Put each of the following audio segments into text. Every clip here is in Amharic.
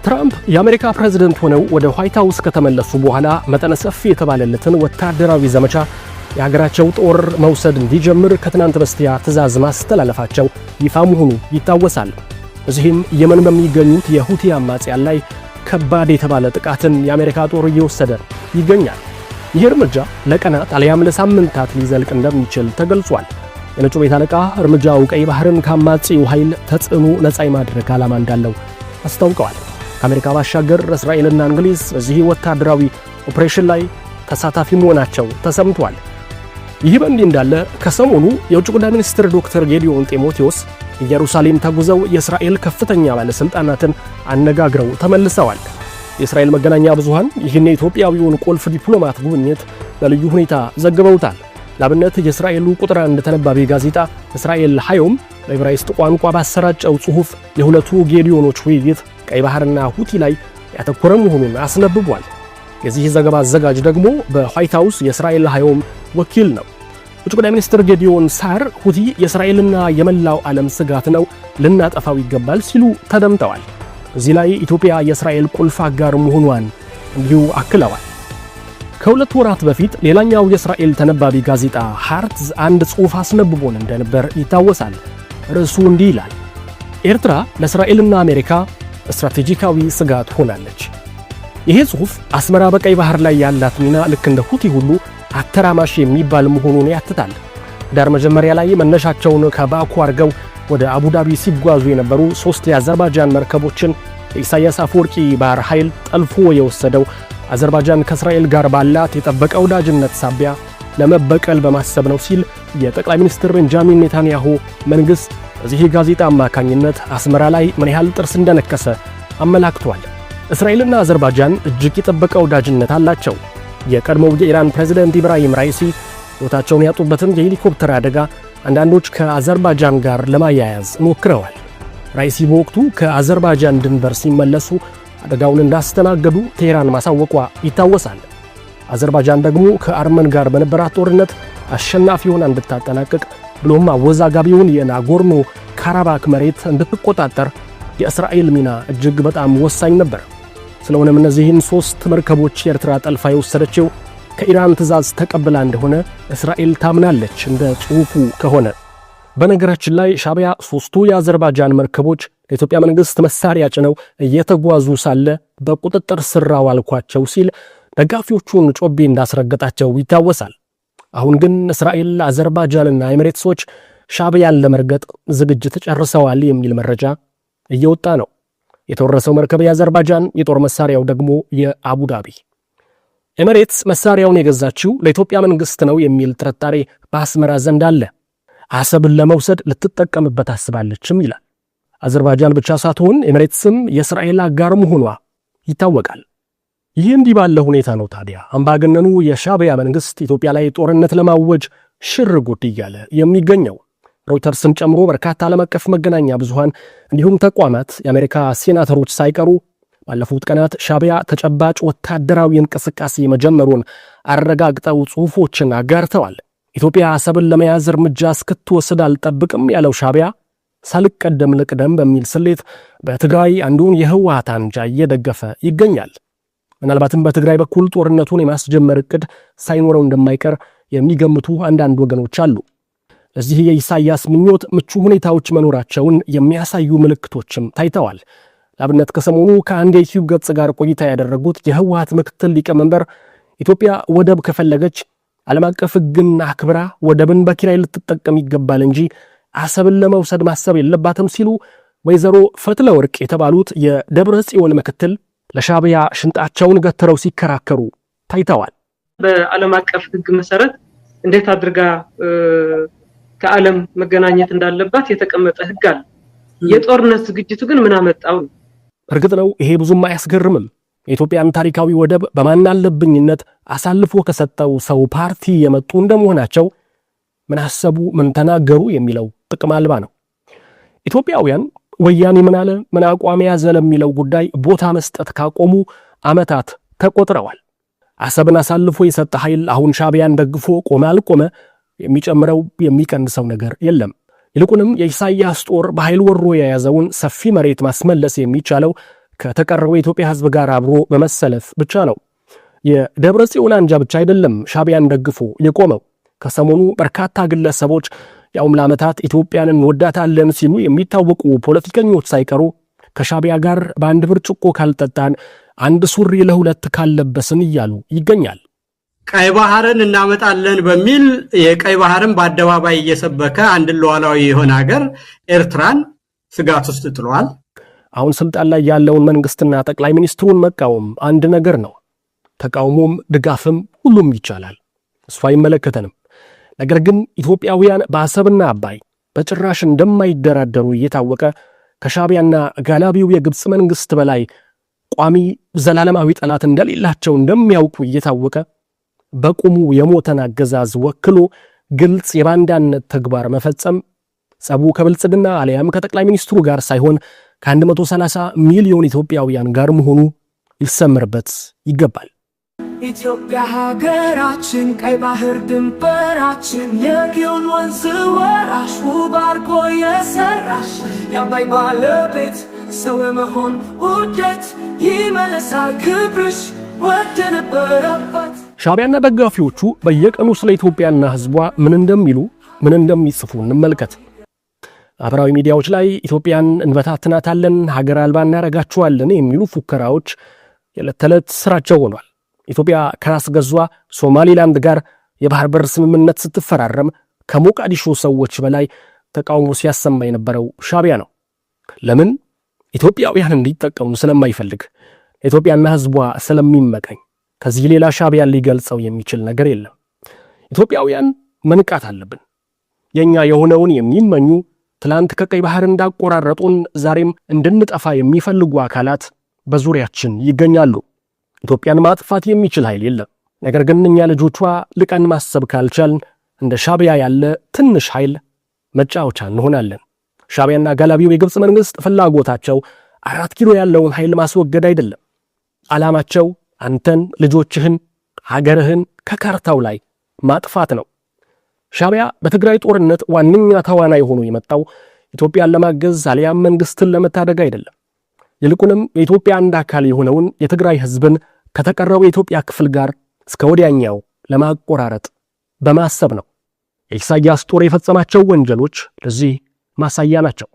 ትራምፕ የአሜሪካ ፕሬዝደንት ሆነው ወደ ዋይት ሃውስ ከተመለሱ በኋላ መጠነ ሰፊ የተባለለትን ወታደራዊ ዘመቻ የሀገራቸው ጦር መውሰድ እንዲጀምር ከትናንት በስቲያ ትዕዛዝ ማስተላለፋቸው ይፋ መሆኑ ይታወሳል። እዚህም የመን በሚገኙት የሁቲ አማጽያን ላይ ከባድ የተባለ ጥቃትን የአሜሪካ ጦር እየወሰደ ይገኛል። ይህ እርምጃ ለቀናት አሊያም ለሳምንታት ሊዘልቅ እንደሚችል ተገልጿል። የነጩ ቤት አለቃ እርምጃው ቀይ ባህርን ከአማጺው ኃይል ተጽዕኖ ነፃ የማድረግ ዓላማ እንዳለው አስታውቀዋል። ከአሜሪካ ባሻገር እስራኤልና እንግሊዝ በዚህ ወታደራዊ ኦፕሬሽን ላይ ተሳታፊ መሆናቸው ተሰምቷል። ይህ በእንዲህ እንዳለ ከሰሞኑ የውጭ ጉዳይ ሚኒስትር ዶክተር ጌዲዮን ጢሞቴዎስ ኢየሩሳሌም ተጉዘው የእስራኤል ከፍተኛ ባለሥልጣናትን አነጋግረው ተመልሰዋል። የእስራኤል መገናኛ ብዙሃን ይህን የኢትዮጵያዊውን ቁልፍ ዲፕሎማት ጉብኝት በልዩ ሁኔታ ዘግበውታል። ለአብነት የእስራኤሉ ቁጥር አንድ ተነባቢ ጋዜጣ እስራኤል ሃዮም በዕብራይስጥ ቋንቋ ባሰራጨው ጽሑፍ የሁለቱ ጌዲዮኖች ውይይት ቀይ ባህርና ሁቲ ላይ ያተኮረ መሆኑን አስነብቧል። የዚህ ዘገባ አዘጋጅ ደግሞ በዋይት ሃውስ የእስራኤል ሃዮም ወኪል ነው። ውጭ ጉዳይ ሚኒስትር ጌዲዮን ሳር ሁቲ የእስራኤልና የመላው ዓለም ስጋት ነው፣ ልናጠፋው ይገባል ሲሉ ተደምጠዋል። እዚህ ላይ ኢትዮጵያ የእስራኤል ቁልፍ አጋር መሆኗን እንዲሁ አክለዋል። ከ2 ወራት በፊት ሌላኛው የእስራኤል ተነባቢ ጋዜጣ ሃርትዝ አንድ ጽሑፍ አስነብቦን እንደነበር ይታወሳል። ርዕሱ እንዲህ ይላል፦ ኤርትራ ለእስራኤልና አሜሪካ ስትራቴጂካዊ ስጋት ሆናለች። ይሄ ጽሑፍ አስመራ በቀይ ባህር ላይ ያላት ሚና ልክ እንደ ሁቲ ሁሉ አተራማሽ የሚባል መሆኑን ያትታል። ኅዳር መጀመሪያ ላይ መነሻቸውን ከባኩ አድርገው ወደ አቡዳቢ ሲጓዙ የነበሩ ሦስት የአዘርባይጃን መርከቦችን የኢሳያስ አፈወርቂ ባህር ኃይል ጠልፎ የወሰደው አዘርባይጃን ከእስራኤል ጋር ባላት የጠበቀ ወዳጅነት ሳቢያ ለመበቀል በማሰብ ነው ሲል የጠቅላይ ሚኒስትር ቤንጃሚን ኔታንያሁ መንግሥት በዚህ ጋዜጣ አማካኝነት አስመራ ላይ ምን ያህል ጥርስ እንደነከሰ አመላክቷል። እስራኤልና አዘርባይጃን እጅግ የጠበቀ ወዳጅነት አላቸው። የቀድሞው የኢራን ፕሬዝደንት ኢብራሂም ራይሲ ሕይወታቸውን ያጡበትን የሄሊኮፕተር አደጋ አንዳንዶች ከአዘርባይጃን ጋር ለማያያዝ ሞክረዋል። ራይሲ በወቅቱ ከአዘርባይጃን ድንበር ሲመለሱ አደጋውን እንዳስተናገዱ ቴህራን ማሳወቋ ይታወሳል። አዘርባይጃን ደግሞ ከአርመን ጋር በነበራት ጦርነት አሸናፊ ሆና እንድታጠናቅቅ ብሎም አወዛጋቢውን የናጎርኖ ካራባክ መሬት እንድትቆጣጠር የእስራኤል ሚና እጅግ በጣም ወሳኝ ነበር። ስለሆነም እነዚህን ሦስት መርከቦች የኤርትራ ጠልፋ የወሰደችው ከኢራን ትዕዛዝ ተቀብላ እንደሆነ እስራኤል ታምናለች፣ እንደ ጽሑፉ ከሆነ። በነገራችን ላይ ሻዕቢያ ሦስቱ የአዘርባይጃን መርከቦች ለኢትዮጵያ መንግሥት መሳሪያ ጭነው እየተጓዙ ሳለ በቁጥጥር ስር አዋልኳቸው ሲል ደጋፊዎቹን ጮቤ እንዳስረገጣቸው ይታወሳል። አሁን ግን እስራኤል፣ አዘርባይጃንና ኤሚሬትሶች ሻዕቢያን ለመርገጥ ዝግጅት ጨርሰዋል የሚል መረጃ እየወጣ ነው። የተወረሰው መርከብ የአዘርባይጃን፣ የጦር መሳሪያው ደግሞ የአቡዳቢ። ኤሚሬትስ መሳሪያውን የገዛችው ለኢትዮጵያ መንግስት ነው የሚል ጥርጣሬ በአስመራ ዘንድ አለ። አሰብን ለመውሰድ ልትጠቀምበት አስባለችም ይላል። አዘርባይጃን ብቻ ሳትሆን ኤሚሬትስም የእስራኤል አጋር መሆኗ ይታወቃል። ይህ እንዲህ ባለ ሁኔታ ነው ታዲያ አምባገነኑ የሻዕቢያ መንግስት ኢትዮጵያ ላይ ጦርነት ለማወጅ ሽር ጉድ እያለ የሚገኘው። ሮይተርስን ጨምሮ በርካታ ዓለም አቀፍ መገናኛ ብዙሃን እንዲሁም ተቋማት፣ የአሜሪካ ሴናተሮች ሳይቀሩ ባለፉት ቀናት ሻዕቢያ ተጨባጭ ወታደራዊ እንቅስቃሴ መጀመሩን አረጋግጠው ጽሑፎችን አጋርተዋል። ኢትዮጵያ አሰብን ለመያዝ እርምጃ እስክትወስድ አልጠብቅም ያለው ሻዕቢያ ሳልቀደም ልቅደም በሚል ስሌት በትግራይ አንዱን የህወሓት አንጃ እየደገፈ ይገኛል። ምናልባትም በትግራይ በኩል ጦርነቱን የማስጀመር እቅድ ሳይኖረው እንደማይቀር የሚገምቱ አንዳንድ ወገኖች አሉ። ለዚህ የኢሳያስ ምኞት ምቹ ሁኔታዎች መኖራቸውን የሚያሳዩ ምልክቶችም ታይተዋል። ለአብነት ከሰሞኑ ከአንድ የዩቲዩብ ገጽ ጋር ቆይታ ያደረጉት የህወሓት ምክትል ሊቀመንበር ኢትዮጵያ ወደብ ከፈለገች ዓለም አቀፍ ሕግን አክብራ ወደብን በኪራይ ልትጠቀም ይገባል እንጂ አሰብን ለመውሰድ ማሰብ የለባትም ሲሉ ወይዘሮ ፈትለ ወርቅ የተባሉት የደብረ ጽዮን ምክትል ለሻዕቢያ ሽንጣቸውን ገትረው ሲከራከሩ ታይተዋል። በዓለም አቀፍ ሕግ መሰረት እንዴት አድርጋ ከዓለም መገናኘት እንዳለባት የተቀመጠ ሕግ አለ። የጦርነት ዝግጅቱ ግን ምን አመጣው ነው? እርግጥ ነው ይሄ ብዙም አያስገርምም። የኢትዮጵያን ታሪካዊ ወደብ በማናለብኝነት አሳልፎ ከሰጠው ሰው ፓርቲ የመጡ እንደመሆናቸው ምን አሰቡ፣ ምን ተናገሩ የሚለው ጥቅም አልባ ነው። ኢትዮጵያውያን ወያኔ ምን አለ፣ ምን አቋም ያዘ ለሚለው ጉዳይ ቦታ መስጠት ካቆሙ ዓመታት ተቆጥረዋል። አሰብን አሳልፎ የሰጠ ኃይል አሁን ሻዕቢያን ደግፎ ቆመ አልቆመ የሚጨምረው የሚቀንሰው ነገር የለም። ይልቁንም የኢሳያስ ጦር በኃይል ወሮ የያዘውን ሰፊ መሬት ማስመለስ የሚቻለው ከተቀረው የኢትዮጵያ ሕዝብ ጋር አብሮ በመሰለፍ ብቻ ነው። የደብረ ጽዮን አንጃ ብቻ አይደለም ሻዕቢያን ደግፎ የቆመው። ከሰሞኑ በርካታ ግለሰቦች ያውም ለዓመታት ኢትዮጵያን እንወዳታለን ሲሉ የሚታወቁ ፖለቲከኞች ሳይቀሩ ከሻዕቢያ ጋር በአንድ ብርጭቆ ካልጠጣን፣ አንድ ሱሪ ለሁለት ካልለበስን እያሉ ይገኛል። ቀይ ባህርን እናመጣለን በሚል የቀይ ባህርን በአደባባይ እየሰበከ አንድ ሉዓላዊ የሆነ ሀገር ኤርትራን ስጋት ውስጥ ጥሏል። አሁን ስልጣን ላይ ያለውን መንግስትና ጠቅላይ ሚኒስትሩን መቃወም አንድ ነገር ነው። ተቃውሞም ድጋፍም ሁሉም ይቻላል። እሱ አይመለከተንም። ነገር ግን ኢትዮጵያውያን በአሰብና አባይ በጭራሽ እንደማይደራደሩ እየታወቀ ከሻዕቢያና ጋላቢው የግብፅ መንግስት በላይ ቋሚ ዘላለማዊ ጠላት እንደሌላቸው እንደሚያውቁ እየታወቀ በቁሙ የሞተን አገዛዝ ወክሎ ግልጽ የባንዳነት ተግባር መፈጸም ጸቡ ከብልጽግና አሊያም ከጠቅላይ ሚኒስትሩ ጋር ሳይሆን ከ130 ሚሊዮን ኢትዮጵያውያን ጋር መሆኑ ሊሰመርበት ይገባል። ኢትዮጵያ ሀገራችን፣ ቀይ ባህር ድንበራችን፣ የጊዮን ወንዝ ወራሽ፣ ውብ አርጎ የሰራሽ፣ የአባይ ባለቤት፣ ሰው የመሆን ውደት ይመለሳል ክብርሽ ወደ ነበረበት። ሻዕቢያና ደጋፊዎቹ በየቀኑ ስለ ኢትዮጵያና ሕዝቧ ምን እንደሚሉ፣ ምን እንደሚጽፉ እንመልከት። ማህበራዊ ሚዲያዎች ላይ ኢትዮጵያን እንበታትናታለን፣ ሀገር አልባ እናረጋችኋለን የሚሉ ፉከራዎች የዕለት ተዕለት ስራቸው ሆኗል። ኢትዮጵያ ከራስ ገዟ ሶማሊላንድ ጋር የባህር በር ስምምነት ስትፈራረም ከሞቃዲሾ ሰዎች በላይ ተቃውሞ ሲያሰማ የነበረው ሻዕቢያ ነው። ለምን? ኢትዮጵያውያን እንዲጠቀሙ ስለማይፈልግ፣ ኢትዮጵያና ሕዝቧ ስለሚመቀኝ። ከዚህ ሌላ ሻዕቢያን ሊገልጸው የሚችል ነገር የለም። ኢትዮጵያውያን መንቃት አለብን። የኛ የሆነውን የሚመኙ፣ ትላንት ከቀይ ባህር እንዳቆራረጡን ዛሬም እንድንጠፋ የሚፈልጉ አካላት በዙሪያችን ይገኛሉ። ኢትዮጵያን ማጥፋት የሚችል ኃይል የለም። ነገር ግን እኛ ልጆቿ ልቀን ማሰብ ካልቻልን እንደ ሻዕቢያ ያለ ትንሽ ኃይል መጫወቻ እንሆናለን። ሻዕቢያና ጋላቢው የግብፅ መንግስት ፍላጎታቸው 4 ኪሎ ያለውን ኃይል ማስወገድ አይደለም። ዓላማቸው አንተን፣ ልጆችህን፣ ሀገርህን ከካርታው ላይ ማጥፋት ነው። ሻዕቢያ በትግራይ ጦርነት ዋነኛ ተዋናይ ሆኖ የመጣው ኢትዮጵያን ለማገዝ አሊያም መንግስትን ለመታደግ አይደለም። ይልቁንም የኢትዮጵያ አንድ አካል የሆነውን የትግራይ ህዝብን ከተቀረው የኢትዮጵያ ክፍል ጋር እስከ ወዲያኛው ለማቆራረጥ በማሰብ ነው። የኢሳያስ ጦር የፈጸማቸው ወንጀሎች ለዚህ ማሳያ ናቸው።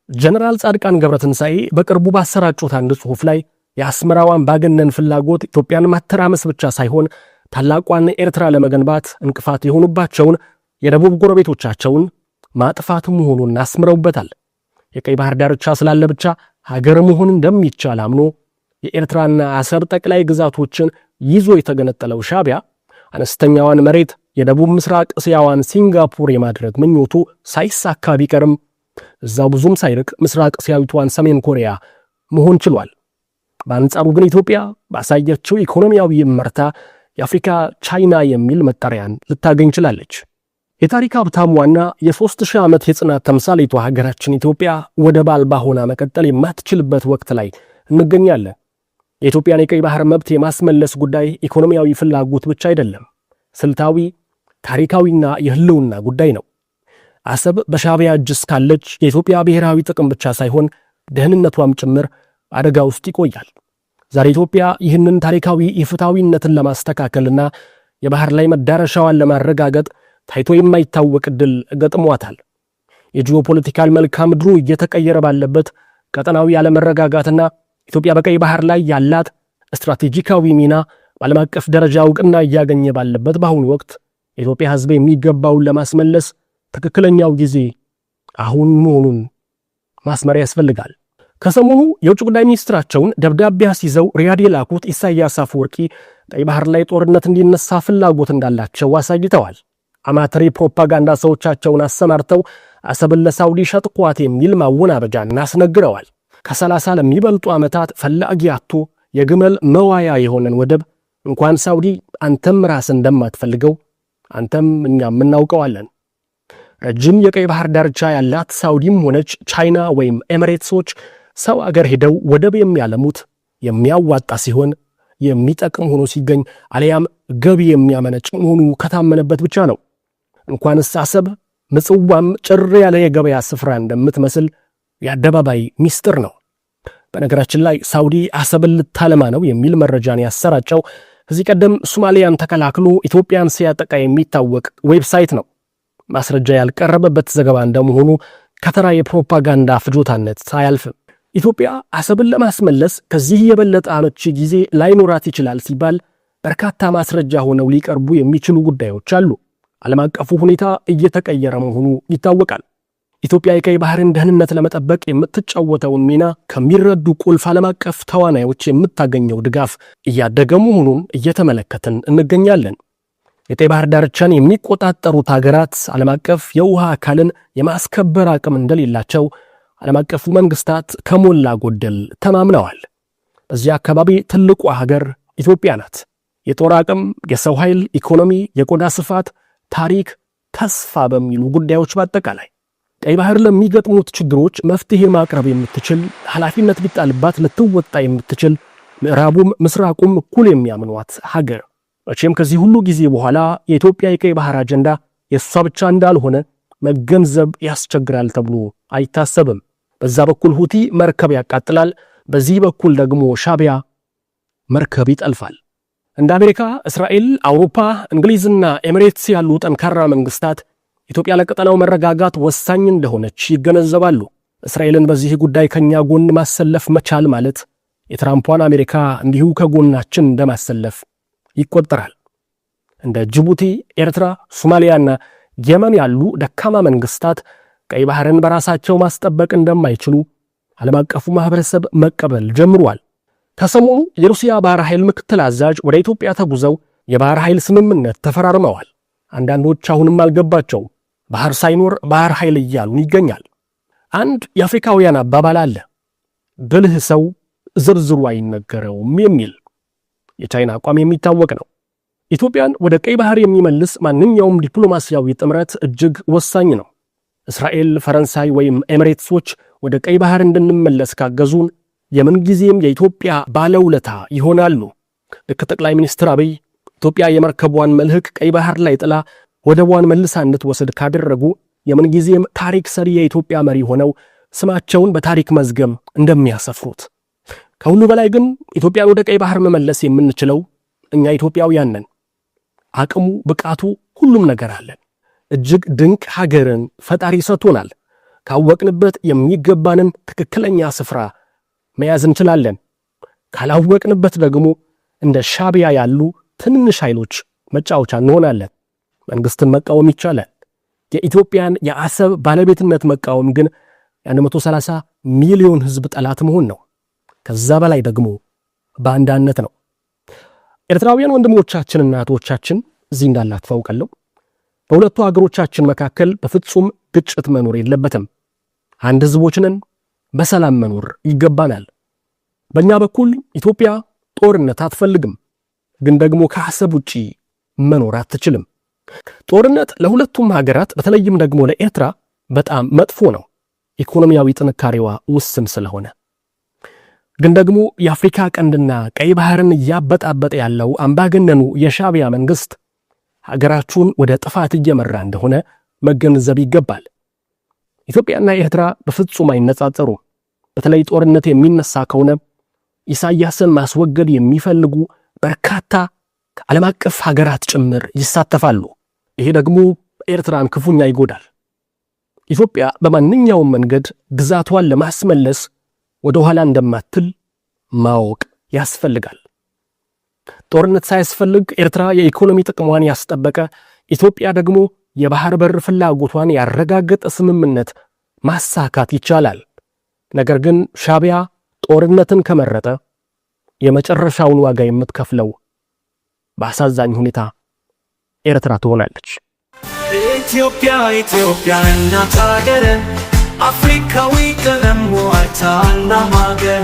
ጀነራል ጻድቃን ገብረትንሳኤ በቅርቡ ባሰራጩት አንድ ጽሑፍ ላይ የአስመራው አምባገነን ፍላጎት ኢትዮጵያን ማተራመስ ብቻ ሳይሆን ታላቋን ኤርትራ ለመገንባት እንቅፋት የሆኑባቸውን የደቡብ ጎረቤቶቻቸውን ማጥፋት መሆኑን አስምረውበታል። የቀይ ባህር ዳርቻ ስላለ ብቻ ሀገር መሆን እንደሚቻል አምኖ የኤርትራና አሰብ ጠቅላይ ግዛቶችን ይዞ የተገነጠለው ሻዕቢያ አነስተኛዋን መሬት የደቡብ ምስራቅ እስያዋን ሲንጋፖር የማድረግ ምኞቱ ሳይሳካ ቢቀርም እዛው ብዙም ሳይርቅ ምስራቅ እስያዊቷን ሰሜን ኮሪያ መሆን ችሏል። በአንጻሩ ግን ኢትዮጵያ ባሳየችው ኢኮኖሚያዊ እመርታ የአፍሪካ ቻይና የሚል መጠሪያን ልታገኝ ችላለች። የታሪክ ሀብታሟና የ3000 ዓመት የጽናት ተምሳሌቷ ሀገራችን ኢትዮጵያ ወደብ አልባ ሆና መቀጠል የማትችልበት ወቅት ላይ እንገኛለን። የኢትዮጵያን የቀይ ባህር መብት የማስመለስ ጉዳይ ኢኮኖሚያዊ ፍላጎት ብቻ አይደለም፣ ስልታዊ፣ ታሪካዊና የህልውና ጉዳይ ነው። አሰብ በሻዕቢያ እጅ እስካለች የኢትዮጵያ ብሔራዊ ጥቅም ብቻ ሳይሆን ደህንነቷም ጭምር አደጋ ውስጥ ይቆያል። ዛሬ ኢትዮጵያ ይህንን ታሪካዊ ኢፍትሐዊነትን ለማስተካከልና የባህር ላይ መዳረሻዋን ለማረጋገጥ ታይቶ የማይታወቅ ዕድል ገጥሟታል። የጂኦፖለቲካል መልክዓ ምድሩ እየተቀየረ ባለበት ቀጠናዊ ያለመረጋጋትና ኢትዮጵያ በቀይ ባህር ላይ ያላት ስትራቴጂካዊ ሚና በዓለም አቀፍ ደረጃ እውቅና እያገኘ ባለበት በአሁኑ ወቅት የኢትዮጵያ ሕዝብ የሚገባውን ለማስመለስ ትክክለኛው ጊዜ አሁን መሆኑን ማስመር ያስፈልጋል። ከሰሞኑ የውጭ ጉዳይ ሚኒስትራቸውን ደብዳቤ አስይዘው ሪያድ የላኩት ኢሳያስ አፈወርቂ ቀይ ባህር ላይ ጦርነት እንዲነሳ ፍላጎት እንዳላቸው አሳይተዋል። አማተር ፕሮፓጋንዳ ሰዎቻቸውን አሰማርተው አሰብን ለሳውዲ ሸጥኳት የሚል ማወናበጃን አስነግረዋል። ከ30 ለሚበልጡ ዓመታት ፈላጊ አጥቶ የግመል መዋያ የሆነን ወደብ እንኳን ሳውዲ አንተም ራስ እንደማትፈልገው አንተም እኛም እናውቀዋለን። ረጅም የቀይ ባህር ዳርቻ ያላት ሳውዲም ሆነች ቻይና ወይም ኤሚሬትሶች ሰው አገር ሄደው ወደብ የሚያለሙት የሚያዋጣ ሲሆን፣ የሚጠቅም ሆኖ ሲገኝ፣ አሊያም ገቢ የሚያመነጭ መሆኑ ከታመነበት ብቻ ነው። እንኳንስ አሰብ ምጽዋም ጭር ያለ የገበያ ስፍራ እንደምትመስል የአደባባይ ሚስጥር ነው። በነገራችን ላይ ሳውዲ አሰብን ልታለማ ነው የሚል መረጃን ያሰራጨው ከዚህ ቀደም ሶማሊያን ተከላክሎ ኢትዮጵያን ሲያጠቃ የሚታወቅ website ነው። ማስረጃ ያልቀረበበት ዘገባ እንደመሆኑ ከተራ የፕሮፓጋንዳ ፍጆታነት አያልፍም። ኢትዮጵያ አሰብን ለማስመለስ ከዚህ የበለጠ አመቺ ጊዜ ላይኖራት ይችላል ሲባል በርካታ ማስረጃ ሆነው ሊቀርቡ የሚችሉ ጉዳዮች አሉ። ዓለም አቀፉ ሁኔታ እየተቀየረ መሆኑ ይታወቃል። ኢትዮጵያ የቀይ ባህርን ደህንነት ለመጠበቅ የምትጫወተውን ሚና ከሚረዱ ቁልፍ ዓለም አቀፍ ተዋናዮች የምታገኘው ድጋፍ እያደገ መሆኑን እየተመለከትን እንገኛለን። የቀይ ባህር ዳርቻን የሚቆጣጠሩት ሀገራት ዓለም አቀፍ የውሃ አካልን የማስከበር አቅም እንደሌላቸው ዓለም አቀፉ መንግስታት ከሞላ ጎደል ተማምነዋል። በዚህ አካባቢ ትልቋ ሀገር ኢትዮጵያ ናት። የጦር አቅም፣ የሰው ኃይል፣ ኢኮኖሚ፣ የቆዳ ስፋት፣ ታሪክ፣ ተስፋ በሚሉ ጉዳዮች በአጠቃላይ ቀይ ባህር ለሚገጥሙት ችግሮች መፍትሄ ማቅረብ የምትችል፣ ኃላፊነት ቢጣልባት ልትወጣ የምትችል፣ ምዕራቡም ምስራቁም እኩል የሚያምኗት ሀገር። መቼም ከዚህ ሁሉ ጊዜ በኋላ የኢትዮጵያ የቀይ ባህር አጀንዳ የእሷ ብቻ እንዳልሆነ መገንዘብ ያስቸግራል ተብሎ አይታሰብም። በዛ በኩል ሁቲ መርከብ ያቃጥላል፣ በዚህ በኩል ደግሞ ሻቢያ መርከብ ይጠልፋል። እንደ አሜሪካ፣ እስራኤል፣ አውሮፓ፣ እንግሊዝና ኤሚሬትስ ያሉ ጠንካራ መንግስታት ኢትዮጵያ ለቀጠናው መረጋጋት ወሳኝ እንደሆነች ይገነዘባሉ። እስራኤልን በዚህ ጉዳይ ከኛ ጎን ማሰለፍ መቻል ማለት የትራምፏን አሜሪካ እንዲሁ ከጎናችን እንደማሰለፍ ይቆጠራል። እንደ ጅቡቲ፣ ኤርትራ፣ ሶማሊያና የመን ያሉ ደካማ መንግስታት ቀይ ባህርን በራሳቸው ማስጠበቅ እንደማይችሉ ዓለም አቀፉ ማህበረሰብ መቀበል ጀምሯል። ከሰሞኑ የሩሲያ ባህር ኃይል ምክትል አዛዥ ወደ ኢትዮጵያ ተጉዘው የባህር ኃይል ስምምነት ተፈራርመዋል። አንዳንዶች አሁንም አልገባቸው፣ ባህር ሳይኖር ባህር ኃይል እያሉን ይገኛል። አንድ የአፍሪካውያን አባባል አለ፣ ብልህ ሰው ዝርዝሩ አይነገረውም የሚል። የቻይና አቋም የሚታወቅ ነው። ኢትዮጵያን ወደ ቀይ ባህር የሚመልስ ማንኛውም ዲፕሎማሲያዊ ጥምረት እጅግ ወሳኝ ነው። እስራኤል፣ ፈረንሳይ ወይም ኤሚሬትሶች ወደ ቀይ ባህር እንድንመለስ ካገዙን የምንጊዜም የኢትዮጵያ ባለውለታ ይሆናሉ። ልክ ጠቅላይ ሚኒስትር አብይ ኢትዮጵያ የመርከቧን መልህቅ ቀይ ባህር ላይ ጥላ ወደቧን መልሳ እንድትወስድ ካደረጉ የምንጊዜም ታሪክ ሰሪ የኢትዮጵያ መሪ ሆነው ስማቸውን በታሪክ መዝገብ እንደሚያሰፍሩት። ከሁሉ በላይ ግን ኢትዮጵያን ወደ ቀይ ባህር መመለስ የምንችለው እኛ ኢትዮጵያውያን ነን። አቅሙ፣ ብቃቱ፣ ሁሉም ነገር አለን። እጅግ ድንቅ ሀገርን ፈጣሪ ሰጥቶናል። ካወቅንበት የሚገባንን ትክክለኛ ስፍራ መያዝ እንችላለን። ካላወቅንበት ደግሞ እንደ ሻቢያ ያሉ ትንንሽ ኃይሎች መጫወቻ እንሆናለን። መንግስትን መቃወም ይቻላል። የኢትዮጵያን የአሰብ ባለቤትነት መቃወም ግን የ130 ሚሊዮን ሕዝብ ጠላት መሆን ነው። ከዛ በላይ ደግሞ ባንዳነት ነው። ኤርትራውያን ወንድሞቻችንና እህቶቻችን እዚህ እንዳላችሁ አውቃለሁ። በሁለቱ ሀገሮቻችን መካከል በፍጹም ግጭት መኖር የለበትም። አንድ ህዝቦች ነን። በሰላም መኖር ይገባናል። በእኛ በኩል ኢትዮጵያ ጦርነት አትፈልግም፣ ግን ደግሞ ከአሰብ ውጪ መኖር አትችልም። ጦርነት ለሁለቱም ሀገራት በተለይም ደግሞ ለኤርትራ በጣም መጥፎ ነው፣ ኢኮኖሚያዊ ጥንካሬዋ ውስን ስለሆነ። ግን ደግሞ የአፍሪካ ቀንድና ቀይ ባህርን እያበጣበጠ ያለው አምባገነኑ የሻቢያ መንግስት ሀገራችሁን ወደ ጥፋት እየመራ እንደሆነ መገንዘብ ይገባል። ኢትዮጵያና ኤርትራ በፍጹም አይነጻጸሩም። በተለይ ጦርነት የሚነሳ ከሆነ ኢሳያስን ማስወገድ የሚፈልጉ በርካታ ዓለም አቀፍ ሀገራት ጭምር ይሳተፋሉ። ይሄ ደግሞ ኤርትራን ክፉኛ ይጎዳል። ኢትዮጵያ በማንኛውም መንገድ ግዛቷን ለማስመለስ ወደ ኋላ እንደማትል ማወቅ ያስፈልጋል። ጦርነት ሳያስፈልግ ኤርትራ የኢኮኖሚ ጥቅሟን ያስጠበቀ፣ ኢትዮጵያ ደግሞ የባህር በር ፍላጎቷን ያረጋገጠ ስምምነት ማሳካት ይቻላል። ነገር ግን ሻቢያ ጦርነትን ከመረጠ የመጨረሻውን ዋጋ የምትከፍለው በአሳዛኝ ሁኔታ ኤርትራ ትሆናለች። ኢትዮጵያ ኢትዮጵያ እናት አገር፣ አፍሪካዊ ቀለም ዋልታና ማገር፣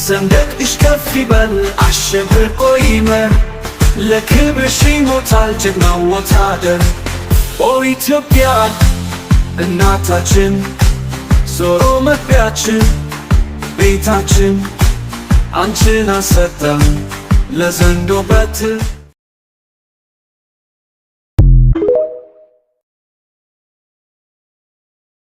ሰንደቅሽ ከፍ ይበል አሸብርቆ ይመር፣ ለክብርሽ ይሞታል ጀግናው ወታደር። ኦ ኢትዮጵያ እናታችን፣ ዞሮ መግቢያችን ቤታችን፣ አንቺን አሰጠን ለዘንዶ በትር።